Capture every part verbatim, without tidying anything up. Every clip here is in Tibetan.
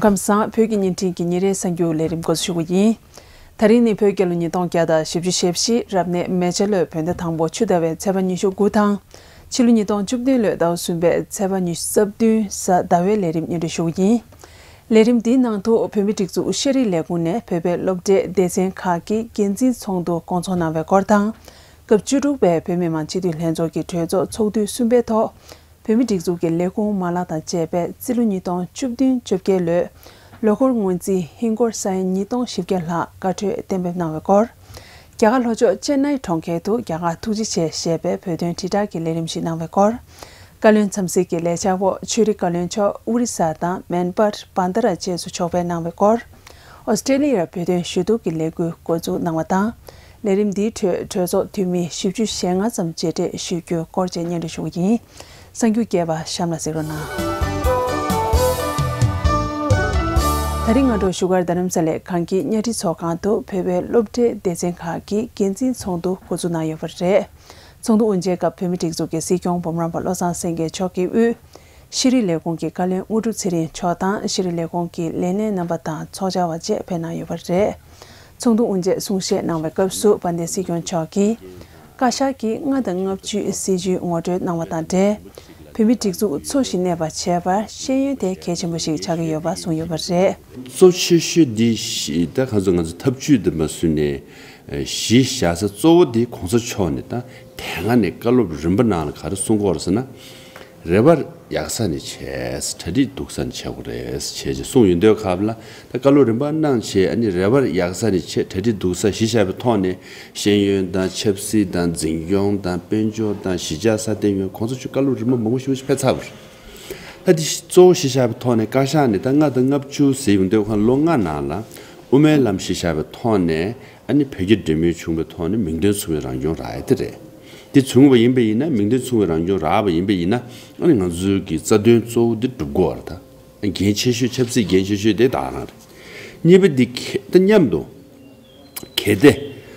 ཁམས་བཟང་། བོད་ཀྱི་བརྙན་འཕྲིན་གྱི་ཉིན་རེའི་གསར་འགྱུར་ལས་རིམ་འགོ་འཛུགས་ཞུ་གི་ཡིན། ད་རིང་ནི་བོད་རྒྱལ་ལོ་ཉིས་སྟོང་བརྒྱ་དང་བཞི་བཅུ་ཞེ་བཞི་རབ་གནས་མེ་བྱ་ལོའི་བོད་ཟླ་དང་པོ་ཆུ་ཟླ་བའི་ཚེས་པ་ཉི་ཤུ་དགུ་དང་། ཕྱི་ལོ་ཉིས་སྟོང་བཅུ་བདུན་ལོའི་ཟླ་བ་གསུམ་པའི་ཚེས་པ་ཉི་ཤུ་རྩ་བདུན་གཟའ་ཟླ་བའི་ལས་རིམ་སྙན་སྒྲོན་ཞུ་གི་ཡིན། ལས་རིམ་འདིའི་ནང་དུ་བོད་མིའི་སྒྲིག་འཛུགས་ཤེས་རིག་ལས་ཁུངས་ནས་བོད་པའི་སློབ་གྲྭའི་སྡེ་ཚན་ཁག་གི་འགན་འཛིན་ཚོགས་འདུ་བསྐོང་ཚོགས་གནང་བའི་སྐོར་དང་། སྐབས་བཅུ་དྲུག་པའི་བོད་མི་མང་སྤྱི་འཐུས་ལྷན་ཚོགས་ཀྱི་གྲོས་ཚོགས་ཚོགས་དུས་གསུམ་པའི་ཐོག་བོད་མིའི་སྒྲིག་འཛུགས་ཀྱི་ལས་ཁུངས་མ་ལག་དང་བཅས་པའི་རྩིས་ལོ་ཉིས་སྟོང་བཅུ་བདུན་བཅོ་བརྒྱད་ལོའི་ལོ་འཁོར་སྔོན་རྩིས་ཧིན་སྒོར་ས་ཡ་ཉིས་སྟོང་བཞི་བརྒྱ་ལྷག་བཀའ་འཁྲོལ་གཏན་འབེབས་གནང་བའི་སྐོར། རྒྱ་གར་ལྷོ་ཕྱོགས་ཅེན་ནའི་གྲོང་ཁྱེར་དུ་རྒྱ་གར་ཐུགས་རྗེ་ཆེ་ཞེས་པའི་བོད་དོན་དྲིལ་བསྒྲགས་ཀྱི་ལས་རིམ་ཞིག་གནང་བའི་སྐོར། བཀའ་བློན་འཚམས་གཟིགས་ཀྱི་ལས་འཆར་འོག་ཆོས་རིག་བཀའ་བློན་མཆོག་ཨོ་རི་ས་དང་མན་པར་བན་ཏ་ར་བཅས་སུ་ཕྱོགས་ཕེབས་གནང་བའི་སྐོར། ཨོ་སི་ཀྲེ་ལི་ཡར་བོད་དོན་ཞུ་གཏུག་གི་ལས་འགུལ་འགོ་འཛུགས་གནང་བ་དང་། ལས་རིམ་འདིའི་ཁྲོད་གྲོས་ཚོགས་འཐུས་མི་བཞི་བཅུ་ཞེ་ལྔ་ཙམ་མཇལ་འཕྲད་ཞུ་རྒྱུའི་སྐོར་བཅས་སྙན་སྒྲོན་ཞུ་གི་ཡིན། གསར་འགྱུར་རྒྱས་པ་གཤམ་ལ་གཟིགས་རོགས་གནང་། ད་རིང་སྔ་དྲོ་བཞུགས་སྒར་རྡ་རམ་ས་ལའི་གངས་སྐྱིད་གཉའ་ཁྲི་ཚོགས་ཁང་དུ་བོད་པའི་སློབ་གྲྭའི་སྡེ་ཚན་ཁག་གི་འགན་འཛིན་ཚོགས་འདུ་འགོ་འཛུགས་གནང་ཡོད་པ་རེད། ཚོགས་འདུ་དབུ་འབྱེད་སྐབས་བོད་མིའི་སྒྲིག་འཛུགས་ཀྱི་སྲིད་སྐྱོང་འབུམ་རམས་པ་བློ་བཟང་སེང་གེ་མཆོག་གིས་དབུས། ཤེས་རིག་ལས་ཁུངས་ཀྱི་བཀའ་བློན་དངོས་གྲུབ་ཚེ་རིང་མཆོག་དང་ཤེས་རིག་ལས་ཁུངས་ཀྱི་ལས་སྣེ་རྣམ་པ་དང་ཚོགས་བཅར་བ་བཅས་ཕེབས་གནང་ཡོད་པ་རེད། ཚོགས་འདུ་དབུ་འབྱེད་གསུང་བཤད་གནང་བའི་སྐབས་སུ་དཔལ་ལྡན་སྲིད་སྐྱོང་མཆོག་གིས། བཀའ་ཤག་གིས་ལྔ་དང་ལྔ་བཅུའི་སྲིད་བྱུས་ངོ་སྤྲོད་གནང་བ་དང་འབྲེལ། བོད་མིའི་སྒྲིག་འཛུགས་འཚོ་ཞིང་གནས་པར་བྱེད་པར་ཤེས་ཡོན་དེ་གལ་ཆེན་པོ་ཞིག་ཆགས་ཀྱི་ཡོད་པ་གསུངས་ཡོད་པ་རེད། གཙོ་ཆེ་ཤོས་འདི་ཞིག་ད་ག་ཚོད་ང་ཚོ་ཐབས་ཇུས་འདི་མ་བཟུང་ནས་གཞི་བཞག་ས་གཙོ་བོ་འདི་གོང་ས་མཆོག་ནས་ད་དེ་སྔ་ནས་བཀའ་སློབ་རིམ་པ་ནང་ལ་ག་རེ་གསུང་གི་ཡོད་རེད་ཟེར་ན། རེ་བ་ཡག་ས་ནས་བྱས། གྲ་སྒྲིག་སྡུག་ས་ནས་བྱེད་དགོས་རེད་ཅེས་ཅེས་གསུངས་ཡོང་དུས་སྐབས་ལ། ད་བཀའ་སློབ་རིམ་པ་གནང་བྱས། ཨ་ནི་རེ་བ་ཡག་ས་ནས་བྱས། གྲ་སྒྲིག་སྡུག་ས་གཞི་བཞག་པའི་ཐོག་ནས་ཤེས་ཡོན་དང་ཆབ་སྲིད་དང་འཛིན་སྐྱོང་དང་དཔལ་འབྱོར་དང་གཞིས་ཆགས་སྲ་བརྟན་ཡོང་། གོང་ས་མཆོག་བཀའ་སློབ་རིམ་པ་མང་པོ་ཞིག་ཕེབས་ཚར་བ་རེད། ད་འདི་གཙོ་བོ་གཞི་བཞག་པའི་ཐོག་ནས་བཀའ་ཤག་ནས་ད་ལྔ་དང་ལྔ་བཅུ་ཟེར་ཡོང་དུས་ཁོང་ལོ་ལྔ་ནང་ལ་དབུ་མའི་ལམ་གཞི་བཞག་པའི་ཐོག་ནས། ཨ་ནི་བོད་རྒྱ་འབྲེལ་མོལ་བྱུང་བའི་ཐོག་ནས་མིང་དོན་མཚུངས་པའི་རང་སྐྱོང་རག་ཡ་དེ་རེད། དེ་བྱུང་བ་ཡིན་པ་ཡིན་ན། མིང་དོན་མཚུངས་པའི་རང་སྐྱོང་རག་པ་ཡིན་པ་ཡིན་ན། ཨ་ནི་ང་ཚོའི་གི་རྩ་དོན་གཙོ་བོ་འདི་འགྲུབ་དགོས་པ་རེད་ད། འགན་ཆེ་ཤོས། ཆབ་སྲིད་འགན་ཆེ་ཤོས་དེ་ད་རང་རེད། གཉིས་པ་འདི་གལ་ད་མཉམ་དུ། གལ་ཏེ་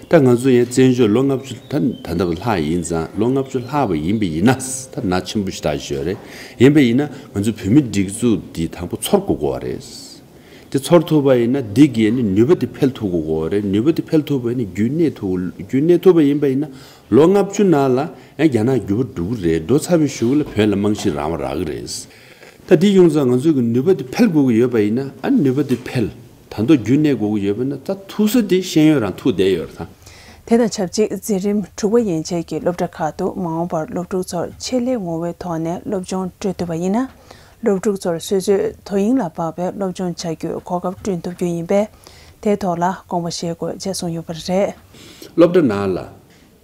ད་ང་ཚོ་ཡང་བཙན་བྱོལ་ལོ་ལྔ་བཅུ་ད་ད་ལྟ་བ་ལྷག་ཡིན་ཙང་། ལོ་ལྔ་བཅུ་ལྷག་པ་ཡིན་པ་ཡིན་ན། ད་ན་ཆེན་པོ་ཞིག་ད་ཞོད་རེད། ཡིན་པ་ཡིན་ན་ང་ཚོ་བོད་མི་སྒྲིག་འཛུགས་འདི་དང་པོ་ཚོར་དགོས་དགོས་པ་རེད། དེ་ཚོར་ཐུབ་པ་ཡིན་ན་འདི་གི་ནི་ནུས་པ་དེ་འཕེལ་ཐུབ་དགོས་དགོས་རེད། ནུས་པ་དེ་འཕེལ་ཐུབ་པ་ཡིན་ན་རྒྱུན་གནས་ཐུབ། རྒྱུན་གནས་ཐུབ་པ་ཡིན་པ་ཡིན་ན་ལོ་ལྔ་བཅུ་ནང་ལ་ཡང་རྒྱ་ནག་འགྱུར་བ་འགྲོ་གི་རེད། འགྲོ་ཚར་བའི་གཞུག་ལ་བོད་ལ་རྨང་གཞི་རང་བ་རག་གི་རེད། ད་འདི་ཡོང་ཙང་ང་ཚོས་ཀྱི་ནུས་པ་དེ་འཕེལ་དགོས་ཀྱི་ཡོད་པ་ཡིན་ན། ཨ་ནི་ནུས་པ་དེ་འཕེལ། ད་དུང་རྒྱུན་གནས་དགོས་ཀྱི་ཡོད་པ་ཡིན་ན། ད་ཐུག་ས་དེ་ཤེས་ཡོན་རང་ཐུག་བསྡད་ཡོད་རེད་ད། དེ་དང་ཆབས་ཅིག་འཛིན་རིམ་དྲུག་པ་ཡན་ཆད་ཀྱི་སློབ་གྲྭ་ཁག་ཏུ་མ་འོངས་པར་སློབ་ཕྲུག་ཚོར་ཆེད་ལས་ངོ་བོའི་ཐོག་ནས་སློབ་སྦྱོང་སྤྲོད་ཐུབ་པ་ཡིན་ན། སློབ་ཕྲུག་ཚོར་སོ་སོའི་དོ་དབྱིངས་ལ་དཔག་པའི་སློབ་སྦྱོང་བྱ་རྒྱུའི་གོ་སྐབས་བསྐྲུན་ཐུབ་རྒྱུ་ཡིན་པས། དེའི་ཐོག་ལ་དགོངས་པ་བཞེས་དགོས་ཅེས་གསུངས་ཡོད་པ་རེད། སློབ་གྲྭ་ནང་ལ་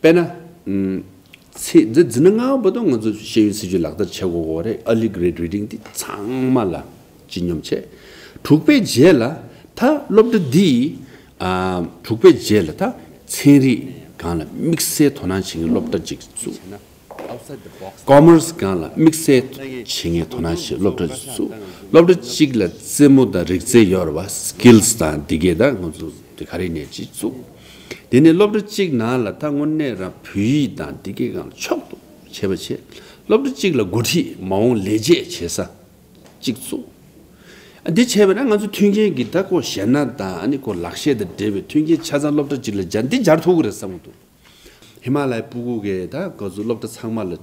དཔེར་ན། ཚེ་འཛིན་འཛིན་གྲྭ་ལྔ་པ་བར་དུ་ང་ཚོ་ཤེས་ཡོན་སྲིད་བྱུས་ལག་བསྟར་བྱེད་དགོས་ཀྱི་རེད། Early Grade Reading འདི་ཚང་མ་ལ་སྤྱི་སྙོམས་བྱས། དྲུག་པའི་རྗེས་ལ་ད་སློབ་གྲྭ་འདིས། ཨ། དྲུག་པའི་རྗེས་ལ་ད་ཚན་རིག་སྒང་ལ་དམིགས་བསལ་དོ་སྣང་བྱེད་མཁན་སློབ་གྲྭ་གཅིག་བཙུགས། Commerce སྒང་ལ་དམིགས་བསལ་བྱེད་མཁན་དོ་སྣང་བྱེད་སློབ་གྲྭ་གཅིག་བཙུགས། སློབ་གྲྭ་གཅིག་ལ་རྩེད་མོ་དང་རིག་རྩལ་ཡོད་རེད་པ། Skills དང་འདི་གས་ད་ང་ཚོ་དེ་ག་རེ་ནས་གཅིག་བཙུགས། དེ་ནས་སློབ་གྲྭ་གཅིག་ནང་ལ་ད་དངོས་གནས་རང་བོད་ཡིག་དང་འདི་གས་སྒང་ལ་ཕྱོགས་བསྡོམས་བྱས་པ་བྱས། སློབ་གྲྭ་གཅིག་ལ་འགོ་ཁྲིད་མ་འོངས་ལས་བྱེད་བྱེད་ས་གཅིག་བཙུགས། ཨ། འདི་བྱས་པ་ན་ང་ཚོ་མཐུན་རྐྱེན་གྱི་ད་ཁོ་གཞས་སྣ་དང་། ཨ་ནི་ཁོ་ལག་ཤེས་དང་འབྲེལ་བའི་མཐུན་རྐྱེན་ཆ་ཚང་སློབ་གྲྭ་གཅིག་ལ་སྦྱར་འདི་སྦྱར་ཐུབ་ཀྱི་རེད་བསམ་གྱི་འདུག། ཧི་མ་ལ་ཡའི་སྤུ་གུ་གི་ད་ཁོ་ཚོ་སློབ་གྲྭ་ཚང་མ་ལ་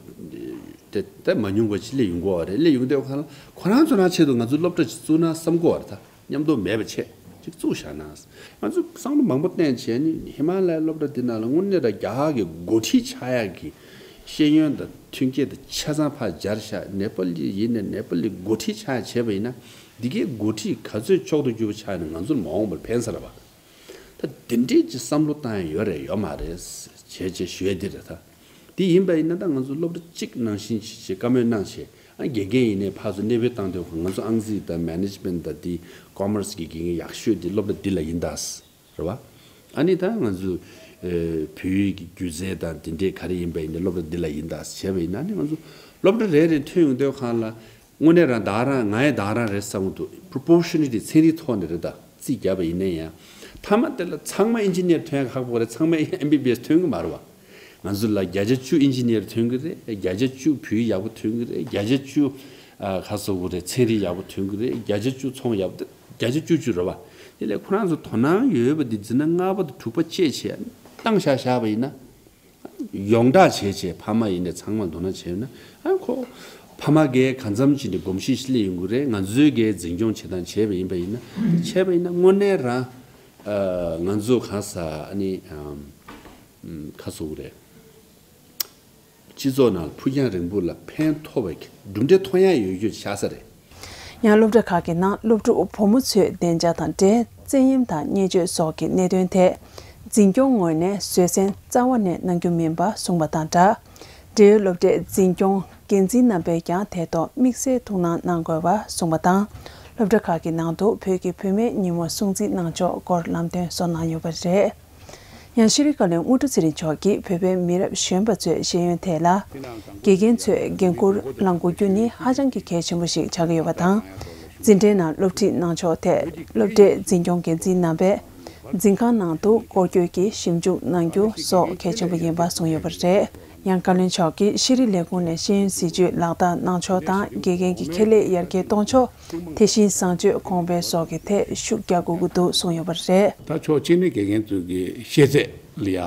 དེ་ད་མ་ཉུང་བ་ཅིག་སླེབས་ཡོང་གི་ཡོད་རེད། སླེབས་ཡོང་དུས་ཁོ་རང་ཁོ་རང་ཚོ་རང་ཆེད་དུ་ང་ཚོ་སློབ་གྲྭ་ཅིག་བཙུགས་ན་བསམ་གྱི་ཡོད་རེད། ད་མཉམ་དུ་མེད་པ་བྱས་ཅིག་བཙུགས་བཞག་ན། ང་ཚོ་བསམ་བློ་མང་པོ་བཏོན་བྱས་ནས་ཧི་མ་ལ་ཡའི་སློབ་གྲྭ་འདི་ནང་ལ་དངོས་གནས་རང་རྒྱ་གར་གྱི་འགོ་ཁྲིད་ཆགས་ཡག་གི་ཤེས་ཡོན་དང་མཐུན་རྐྱེན་དང་ཆ་ཚང་ཕར་སྦྱར་བཞག། ནེ་པ་ལི་ཡིན་ནའི་ནེ་པ་ལི་འགོ་ཁྲིད་ཆགས་བྱས་པ་ཡིན་ན། འདི་གའི་འགོ་ཁྲིད་ག་ཚོད་མཆོག་ཏུ་གྱུར་པ་ཆགས་ནས་ང་ཚོར་མ་འོངས་པར་ཕན་ས་རེད་པ། ད་དེ་འདྲས་ཀྱི་བསམ་བློ་བཏང་ཡ་ཡོད་རེད་ཡོད་མ་རེད་བྱས་བྱས་ཞུ་ཡ་འདི་རེད་ད། དེ་ཡིན་པ་ཡིན་ན་ད་ང་ཚོ་སློབ་གྲྭ་གཅིག་ནང་བཞིན་བྱས་བྱས་བཀའ་མོལ་གནང་བྱས། ཨ། དགེ་རྒན་ཡིན་ནའི་ཕར་ཚུར་གནས་སྤོས་བཏང་དུས་ང་ཚོ་ཨང་རྩིས་དང་Management དང་དེ་Commerce གི་དགེ་རྒན་ཡག་ཤོས་དེ་སློབ་གྲྭ་འདི་ལ་ཡིན་ད། རེད་བ། ཨ་ནི་ད་ང་ཚོ་ཨེ་བོད་ཡིག་གི་སྒྱུ་རྩལ་དང་དེ་འདྲས་ག་རེ་ཡིན་པ་ཡིན་ནའི་སློབ་གྲྭ་འདི་ལ་ཡིན་ད་བྱས་པ་ཡིན་ན། ཨ་ནི་ང་ཚོ་སློབ་གྲྭ་རེ་རེ་ཐོན་ཡོང་དུས་སྒང་ལ་དངོས་གནས་རང་བདག་རང་ང་ཡི་བདག་རང་རེད་བསམ་གྱི་འདུག། Proportionality ཚན་རིག་ཐོག་ནས་རེད་ད། རྩིས་བརྒྱབ་པ་ཡིན་ན་ཡང་། མཐའ་མ་དེ་ལ་ཚང་མ་ཨིན་ཇི་ནི་ཡར་ཐོན་ཡ་ཁག་པོ་རེད། ཚང་མ་ཨེམ་བི་བི་ཨེས་ཐོན་གྱི་མ་རེད་བ། ང་ཚོ་ལ་བརྒྱ་ཆ་བཅུ་ཨིན་ཇི་ནི་ཡར་ཐོན་གྱི་རེད། བརྒྱ་ཆ་བཅུ་བོད་ཡིག་ཡག་པོ་ཐོན་གྱི་རེད། བརྒྱ་ཆ་བཅུ་ཨ་ཁ་སོ་བོ་རེད། ཚན་རིག་ཡག་པོ་ཐོན་གྱི་རེད། བརྒྱ་ཆ་བཅུ་ཚོང་ཡག་པོ་ཐོན། བརྒྱ་ཆ་བཅུ་བཅུ་རེད་བ། དེ་ལས་ཁོ་རང་ཚོ་དོ་སྣང་ཡོད་པ་དེ་འཛིན་གྲྭ་ལྔ་པ་དང་དྲུག་པ་བཅས་བྱས་བཏང་བཞག་བཞག་པ་ཡིན་ན། ཡོངས་གྲགས་བྱས་བྱས་ཕ་མ་ཡིན་ནས་ཚང་མ་དོ་སྣང་བྱས་ན། ཨ་ཁོ་ཕ་མ་གིས་གང་འཚམ་ཅིག་ནས་གོམས་གཤིས་ཤིག་སླེབས་ཡོང་གི་རེད། ང་ཚོའི་གིས་འཛིན་སྐྱོང་བྱེད་སྟངས་བྱས་པ་ཡིན་པ་ཡིན་ན། བྱས་པ་ཡིན་ན་དངོས་གནས་རང་ཨ་ང་ཚོ་གང་ཟག་ཨ་ནི་ཨམ་ཁ་སོ་རེད། སྤྱི་ཚོགས་ནང་ཕུགས་རྒྱང་རིང་པོ་ལ་ཕན་ཐོགས་པའི་གྲུབ་འབྲས་ཐོན་ཡ་ཡོད་རྒྱུ་ཆགས་ས་རེད། ཡང་སློབ་གྲྭ་ཁག་གི་ནང་སློབ་ཕྲུག་བུ་མོ་ཚོའི་བདེ་འཇགས་དང་འབྲེལ་བཙན་གཡེམ་དང་བརྙས་བཅོས་སོགས་ཀྱི་གནད་དོན་ཐད་འཛིན་སྐྱོང་ངོས་ནས་བཟོད་བསྲན་རྩ་བ་ནས་གནང་རྒྱུ་མིན་པ་གསུངས་པ་དང་སྦྲགས། འབྲེལ་ཡོད་སློབ་གྲྭའི་འཛིན་སྐྱོང་འགན་འཛིན་རྣམ་པས་ཀྱང་དེ་ཐོག་དམིགས་བསལ་ཐུགས་སྣང་གནང་དགོས་པ་གསུངས་པ་དང་། སློབ་གྲྭ་ཁག་གི་ནང་དུ་བོད་ཀྱི་བུད་མེད་ཉིན་མོ་སྲུང་བརྩི་གནང་ཕྱོགས་སྐོར་ལམ་སྟོན་སོགས་གནང་ཡོད་པ་རེད། ཡང་ཤེས་རིག་བཀའ་བློན་དབུ་ཁྲིད་ཚེ་རིང་མཆོག་གིས་བོད་པའི་མི་རབས་གཞོན་པ་ཚོས་ཤེས་ཡོན་ཐད་ལ་དགེ་རྒན་ཚོས་འགན་འཁུར་བླང་དགོས་རྒྱུ་ནི་ཧ་ཅང་གི་གལ་ཆེན་པོ་ཞིག་ཆགས་ཀྱི་ཡོད་པ་དང་། འཛིན་གྲྭའི་ནང་སློབ་ཁྲིད་གནང་ཕྱོགས་ཐད་སློབ་གྲྭའི་འཛིན་སྐྱོང་འགན་འཛིན་རྣམ་པས་འཛིན་ཁང་ནང་དུ་སྐོར་སྐྱོད་ཀྱིས་ཞིབ་འཇུག་གནང་རྒྱུ་སོགས་གལ་ཆེན་པོ་ཡིན་པ་གསུངས་ཡོད་པ་རེད། ཡང་བཀའ་བློན་མཆོག་གིས་ཤེས་རིག་ལས་ཁུངས་ནས་ཤེས་ཡོན་སྲིད་བྱུས་ལག་བསྟར་གནང་ཕྱོགས་དང་དགེ་རྒན་གྱི་ཁེ་ལས་ཡར་རྒྱས་གཏོང་ཕྱོགས། དེ་བཞིན་བཟང་སྤྱོད་གོང་འཕེལ་སོགས་ཀྱི་ཐད་ཤུགས་རྒྱག་དགོས་ཀྱི་འདུག་གསུངས་ཡོད་པ་རེད། ད་ཕྱོགས་གཅིག་ནས་དགེ་རྒན་ཚོས་ཀྱི་ཤེས་ཚད་ལ་ཡ་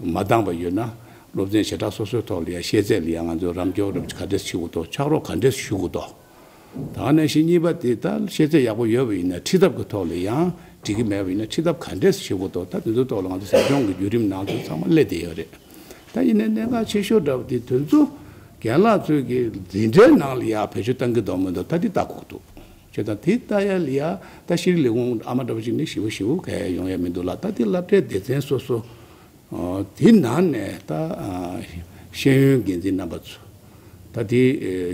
མ་འདང་བ་ཡོད་ན། སློབ་ཚན་བྱེ་བྲག་སོ་སོའི་ཐོག་ལ་ཡ་ཤེས་ཚད་ལ་ཡ་ང་ཚོས་རམ་སྐྱོར་རམ་ག་འདྲས་ཞུ་དགོས་འདུག་ཕྱག་རོགས་ག་འདྲས་ཞུ་དགོས་འདུག་ད་ནང་བཞིན་གཉིས་པ་དེ་ད་ཤེས་ཚད་ཡག་པོ་ཡོད་པ་ཡིན་ན་ཁྲིད་ཐབས་ཀྱི་ཐོག་ལ་ཡང་འགྲིག་གི་མེད་པ་ཡིན་ན་ཁྲིད་ཐབས་ག་འདྲས་ཞུ་དགོས་འདུག་ད་དེ་ཚོའི་ཐོག་ལ་ང་ཚོ་ཟབ་སྦྱོང་གི་བརྒྱུད་རིམ་ནང་དུ་ཚང་མ་སླེབས་བསྡད་ཡོད་རེད། ད་ཡིན་ནའི་གནད་འགག་ཆེ་ཤོས་འདྲ་བོ་དེ་དེ་ཚོ་རྒན་ལགས་ཚོས་ཀྱི་འཛིན་གྲྭའི་ནང་ལ་ཡ་བེད་སྤྱོད་གཏང་གི་འདུག་མི་འདུག་ད་དེ་ལྟ་དགོས་འདུག་བྱས་ཙང་དེ་ལྟ་ཡ་ལ་ཡ་ད་ཤེས་རིག་ལས་ཁུངས་ཨ་མ་འདྲ་བོ་ཅིག་ནི་ཞེ་པོ་ཞེ་པོ་ག་ཡ་ཡོང་ཡ་མི་འདུག་ལ། ད་དེ་སློབ་གྲྭའི་སྡེ་ཚན་སོ་སོ་དེ་ནང་ནས་ད་ཤེས་ཡོན་འགན་འཛིན་རྣམ་པ་ཚོ་ད་དེ་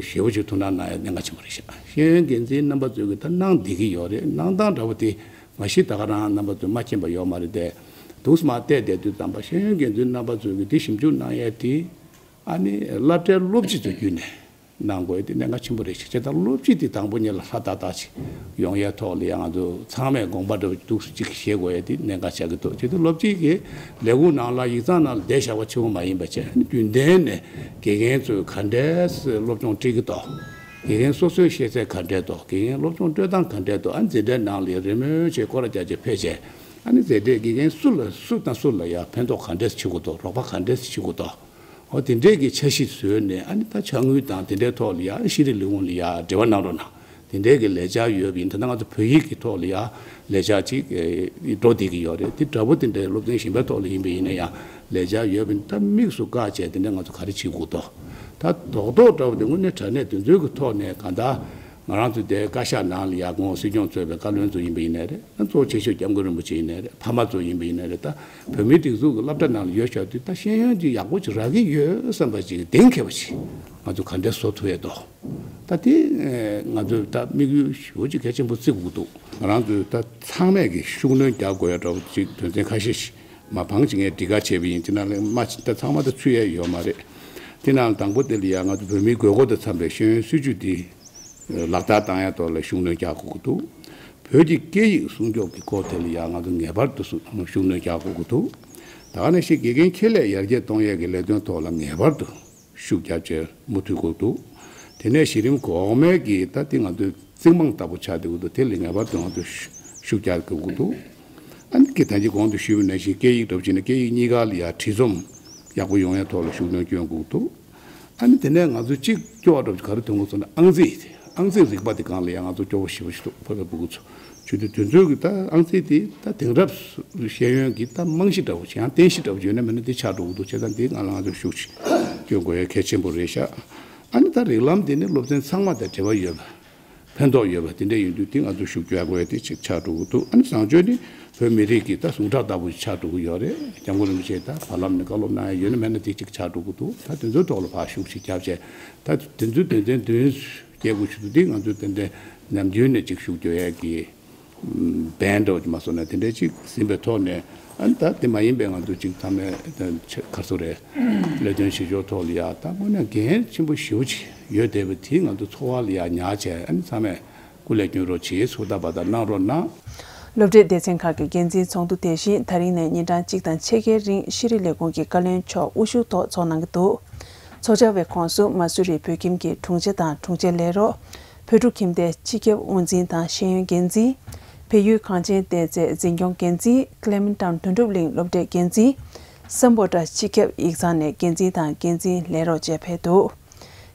ཞེ་པོ་ཅིག་ཐུགས་སྣང་གནང་ཡ་གནད་འགག་ཆེན་པོ་རེད་ཤག་ཤེས་ཡོན་འགན་འཛིན་རྣམ་པ་ཚོས་ཀྱི་ད་གནང་བསྡད་ཀྱི་ཡོད་རེད། གནང་སྟངས་འདྲ་བོ་དེ་མ་གཞི་ད་ག་རང་རྣམ་པ་ཚོས་མ་མཁྱེན་པ་ཡོད་མ་རེད་དེ། དུས་མ་བལྟས་བསྡད་དུས་ཙམ་པ་ཤེས་ཡོན་འགན་འཛིན་རྣམ་པ་ཚོས་ཀྱི་དེ་ཞིབ་འཇུག་གནང་ཡ་དེ་ཨ་ནི་སློབ་གྲྭའི་སློབ་སྤྱི་ཚོ་བརྒྱུད་ནས་གནང་དགོས་དེ་གནད་འགག་ཆེན་པོ་རེད་ཤག་བྱས་ཙང་སློབ་སྤྱི་དེ་དང་པོ་ཉིད་ལ་ཧྲ་ཏག་ཏག་ཅིག་ཡོང་ཡའི་ཐོག་ལ་ཡང་ང་ཚོ་ཚང་མས་དགོངས་པ་འདྲ་བོ་འདུག་སེ་ཅིག་བཞེས་དགོས་ཡ་དེ་གནད་འགག་ཆགས་ཀྱི་འདུག་བྱས་ཙང་སློབ་སྤྱི་གི་ལས་ཁུངས་ནང་ལ་ཡིག་ཚང་ནང་ལ་བསྡད་བཞག་པ་ཆེན་པོ་མ་ཡིན་པ་བྱས། རྒྱུན་ལྡན་ནས་དགེ་རྒན་ཚོས་ག་འདྲས་སློབ་སྦྱོང་སྤྲད་ཀྱི་འདུག་དགེ་རྒན་སོ་སོའི་ཤེས་ཚད་ག་འདྲས་འདུག་དགེ་རྒན་སློབ་སྦྱོང་སྤྲོད་སྟངས་ག་འདྲས་འདུག་ཨ་འཛིན་གྲྭའི་ནང་ལ་རེས་མོས་བྱས་སྐོར་ར་རྒྱག་བྱས་ཕེབས་བྱས། ཨ་ནི་འཛིན་གྲྭའི་དགེ་རྒན་སུ་ལ་སུ་དང་སུ་ལ་ཡང་ཕན་ཐོགས་ག་འདྲས་བྱེད་དགོས་འདུག་རོགས་པ་ག་འདྲས་བྱེད་དགོས་འདུག་འོ་དེ་འདྲས་ཀྱི་འཆར་གཞི་བཟོས་ནས་ཨ་ནི་ད་ཕྱག་དངུལ་དང་དེ་འདྲའི་ཐོག་ལ་ཡ་ཤེས་རིག་ལས་ཁུངས་ལ་ཡ་འབྲེལ་བ་གནང་རོགས་གནང་། དེ་འདྲའི་གི་ལས་འཆར་ཡོད་པ་ཡིན་ད་ལྟ་ང་ཚོ་བོད་ཡིག་གི་ཐོག་ལ་ཡ་ལས་འཆར་ཅིག་འགྲོ་བསྡད་ཀྱི་ཡོད་རེད། དེ་འདྲ་པོ་དེ་འདྲའི་སློབ་ཚན་གཞན་པའི་ཐོག་ལ་ཡིན་པ་ཡིན་ན་ཡང་ལས་འཆར་ཡོད་པ་ཡིན་ད་དམིགས་སུ་བཀར་བྱས་དེ་འདྲ་ང་ཚོ་ག་རེ་བྱེད་དགོས་འདུག་ད་རྡོག་རྡོག་འདྲ་པོ་དེ་དངོས་གནས་དྲང་གནས་དེ་ཚོའི་གི་ཐོག་ནས་གང་ལྟར་ང་རང་ཚོ་དེ་བཀའ་ཤག་ནང་ལ་ཡ་ཁོང་སྲིད་སྐྱོང་གཙོས་པའི་བཀའ་བློན་ཚོ་ཡིན་པ་ཡིན་ནའི་རེད། གཙོ་བོ་ཆེ་ཤོས་སྐྱབས་མགོན་རིན་པོ་ཆེ་ཡིན་ནའི་རེད། ཕ་མ་ཚོ་ཡིན་པ་ཡིན་ནའི་རེད། ད་བོད་མིའི་སྒྲིག་འཛུགས་ཀྱི་སློབ་གྲྭ་ནང་ལ་ཡོད་ཤག་དུས་ད་ཤེས་ཡོན་ཅིག་ཡག་པོ་ཅིག་རག་གི་ཡོད་བསམ་པ་ཅིག་གཏན་འཁེལ་བ་ཅིག་ང་ཚོ་ག་འདྲས་བཟོ་ཐུབ་ཡས་འདུག་ད་དེ་ང་ཚོས་ད་དམིགས་ཡུལ་ཞེ་པོ་ཅིག་གལ་ཆེན་པོ་བརྩི་དགོས་འདུག་ང་རང་ཚོས་ད་ཚང་མས་ཀྱི་ཤུགས་སྣོན་རྒྱག་དགོས་ཡ་འདྲ་བོ་ཅིག་དོན་ཚན་ཁ་ཤས་ཤིག་མ་འཕངས་ཅིག་ངས་འགྲིག་ག་བྱས་པ་ཡིན། དེ་ནང་ལ་མ་ད་ཚང་མ་ད་ཚུད་ཡས་ཡོད་མ་རེད། དེ་ནང་དང་པོ་དེ་ལ་ཡ་ང་ཚོ་བོད་མིའི་དགོས་མཁོ་དང་འཚམ་པའི་ཤེས་ཡོན་སྲིད་བྱུས་འདི་ལག་བསྟར་བཏང་ཡ་ཐོག་ལ་ཤུགས་སྣོན་རྒྱག་དགོས་ཀྱི་འདུག་བོད་ཀྱི་སྐད་ཡིག་སྲུང་སྐྱོབ་ཀྱི་སྐོར་དེ་ལ་ཡང་ང་ཚོ་ངེས་པར་དུ་ཤུགས་སྣོན་རྒྱག་དགོས་ཀྱི་འདུག་ད་ག་ནང་བཞིན་དགེ་རྒན་ཁེ་ལས་ཡར་རྒྱས་གཏོང་ཡས་ཀྱི་ལས་དོན་ཐོག་ལ་ངེས་པར་དུ་ཤུགས་རྒྱབ་བྱས་མུ་མཐུད་དགོས་ཀྱི་འདུག་དེ་ནས་གཞི་རིམ་གོང་མའི་གི་ད་དེ་ང་ཚོའི་རྩིག་རྨང་ལྟ་བུ་ཆགས་བསྡད་ཀྱི་འདུག་དེ་ལ་ངེས་པར་དུ་ང་ཚོ་ཤུགས་རྒྱག་དགོས་ཀྱི་འདུག་ཨ་ནི་ཀྱི་ད་གིན་གོང་དུ་ཞུས་པ་ནང་བཞིན་སྐད་ཡིག་འདྲ་པོ་བྱས་ན་སྐད་ཡིག་གཉིས་ཀ་ལ་ཡང་བྲིས་རྩོམ་ཡག་པོ་ཡོང་ཡ་ཐོག་ལ་ཤུགས་སྣོན་སྐྱོན་དགོས་ཀྱི་འདུག་ཨ་ནི་དེ་ནས་ང་ཚོ་གཅིག་སྐྱོ་བ་འདྲ་པོ་ག་རེ་ཐོན་གྱི་འདུག་ཟེར་ན་ཨང་རྩིས་དེ་ཨང་རྩིས་རིག་པ་དེ་སྒང་ལ་ཡང་ང་ཚོ་སྐྱོ་བོ་ཞེ་པོ་ཞིག་འདུག་ཕ་གི་ཕྲུ་གུ་ཚོ་བྱེད་དུས་དེ་ཚོའི་གི་ད་ཨང་རྩིས་དེ་ད་དེང་རབས་ཤེས་ཡོན་གྱི་ད་རྨང་གཞི་འདྲ་པོ་ཡང་རྟེན་གཞི་འདྲ་པོ་ཡོད་ན་མེད་ན་དེ་ཆགས་འགྲོ་གི་འདུག་བྱས་ཙང་དེ་སྒང་ལ་ང་ཚོ་ཤུགས་ཆེ་སྐྱོན་དགོས་ཡ་གལ་ཆེན་པོ་རེད་ཤག་ཨ་ནི་ད་རིགས་ལམ་དེ་ནི་སློབ་ཚན་ཚང་མ་དང་འབྲེལ་བ་ཡོད་པ། ཕན་ཐོགས་ཡོད་པ་དེ་འདྲ་ཡིན་དུས་དེ་ང་ཚོ་ཤུགས་རྒྱག་དགོས་ཡ་དེ་ཅིག་ཆགས་འགྲོ་གི་འདུག་ཨ་ནི་བཟང་སྤྱོད་ནི་བོད་མི་རིགས་ཀྱི་ད་ཟུངས་ཁྲག་ལྟ་བུ་ཆགས་འགྲོ་གི་ཡོད་རེད། སྐྱབས་མགོན་རིན་པོ་ཆེ་ད་བར་ལམ་ནས་བཀའ་སློབ་གནང་ཡ་ཡོད་ན་མེད་ན་དེ་ཅིག་ཆགས་འགྲོ་གི་འདུག་ད་དེ་ཚོའི་ཐོག་ལ་ཕར་ཤུགས་ཤིག་རྒྱབ་བྱས་ད་དེ་ཚོའི་དོན་ཚན་བདུན་སྐྱེལ་དགོས་ཞུ་དུས་དེ་ང་ཚོས་དེ་འདྲ་ནམ་རྒྱུན་ནས་ཅིག་ཤུགས་རྒྱག་ཡ་གི་འབེན་འདྲ་བོ་ཅིག་མ་སོང་ན་དེ་འདྲ་ཅིག་ཟིན་པའི་ཐོག་ནས། ཨ་ནི་ད་དེ་མ་ཡིན་པའི་ང་ཚོ་ཅིག་ཚང་མས་ག་རེ་ཟེར་རེད། ལས་དོན་བྱེད་ཕྱོགས་ཐོག་ལ་ཡ་ད་དངོས་གནས་འགན་ཆེན་པོ་ཞེ་པོ་ཅིག་ཡོད་བསྡད་པ་དེ་ང་ཚོ་འཚོ་བ་ལ་ཡ་ཉར་བྱས་ཨ་ནི་ཚང་མས་སྐུ་ལས་སྐྱོན་རོགས་བྱེད་ཚུར་ལྟ་བར་ལྟ་གནང་རོགས་གནང་། སློབ་གྲྭའི་སྡེ་ཚན་ཁག་གི་འགན་འཛིན་ཚོགས་འདུ་དེ་བཞིན་ད་རིང་ནས་ཉིན་གྲངས་གཅིག་དང་ཕྱེད་ཀའི་རིང་ཤེས་རིག་ལས་ཁུངས་ཀྱི་བཀའ་བློན་མཆོག་དབུ་བཞུགས་ཐོག་ཚོགས་གནང་གི་འདུག་ཚོགས་བཅར་བའི་ཁོངས་སུ་མ་སུ་རི་བོད་ཁྱིམ་གྱི་དྲུང་ཆེ་དང་དྲུང་ཆེ་ལས་རོགས། བོད་ཕྲུག་ཁྱིམ་སྡེའི་སྤྱི་ཁྱབ་དབུ་འཛིན་དང་ཤེས་ཡོན་འགན་འཛིན། བལ་ཡུལ་གངས་ཅན་བསྟན་རྩེའི་འཛིན་སྐྱོང་འགན་འཛིན། ཀླེ་མན་ཊོན་དོན་གྲུབ་གླིང་སློབ་གྲྭའི་འགན་འཛིན། སམ་བྷོ་ཊ་སྤྱི་ཁྱབ་ཡིག་ཚང་ནས་འགན་འཛིན་དང་འགན་འཛིན་ལས་རོགས་བཅས་ཕེབས་འདུག་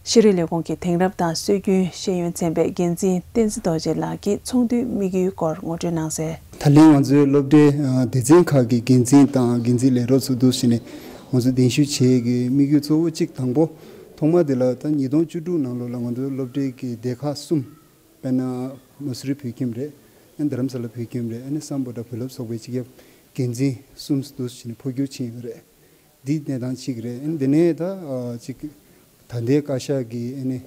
ཤེས་རིག་ལས་ཁུངས་ཀྱི་དེང་རབས་དང་སྲོལ་རྒྱུན་ཤེས་ཡོན་ཚན་པའི་འགན་འཛིན་བསྟན་འཛིན་རྡོ་རྗེ་ལགས་ཀྱིས་ཚོགས་འདུའི་དམིགས་ཡུལ་སྐོར་ངོ་སྤྲོད་གནང་གསལ། ད་ལན་ང་ཚོའི་སློབ་གྲྭའི་ཨ་སྡེ་ཚན་ཁག་གི་འགན་འཛིན་དང་འགན་འཛིན་ལས་རོགས་ཚོ་འདུ་ཞིག་ནས་ང་ཚོ་གདན་ཞུ་བྱེད་ཀྱི་དམིགས་ཡུལ་གཙོ་བོ་གཅིག་དང་པོ་ཐོག་མ་དེ་ལ་ད་ཉིས་སྟོང་བཅུ་དྲུག་ནང་ལོགས་ལ་ང་ཚོའི་སློབ་གྲྭའི་གི་སྡེ་ཁག་གསུམ། དཔེར་ན་མ་སུ་རི་བོད་ཁྱིམ་རེད། ཨ་ནི་རྡ་རམ་ས་ལ་བོད་ཁྱིམ་རེད། ཨ་ནི་སམ་བྷོ་ཊ་བོད་སློབ་ཚོགས་པའི་སྤྱི་ཁྱབ་འགན་འཛིན་གསུམ་འདུ་ཞིག་ནས་འཕོ་འགྱུར་ཕྱིན་ཡོད་རེད། འདི་གནས་སྟངས་གཅིག་རེད། ཨ་ནི་འདི་ནས་ད་ཨ་ཅིག་ད་ལྟའི་བཀའ་ཤག་གི་ཨ་ནི་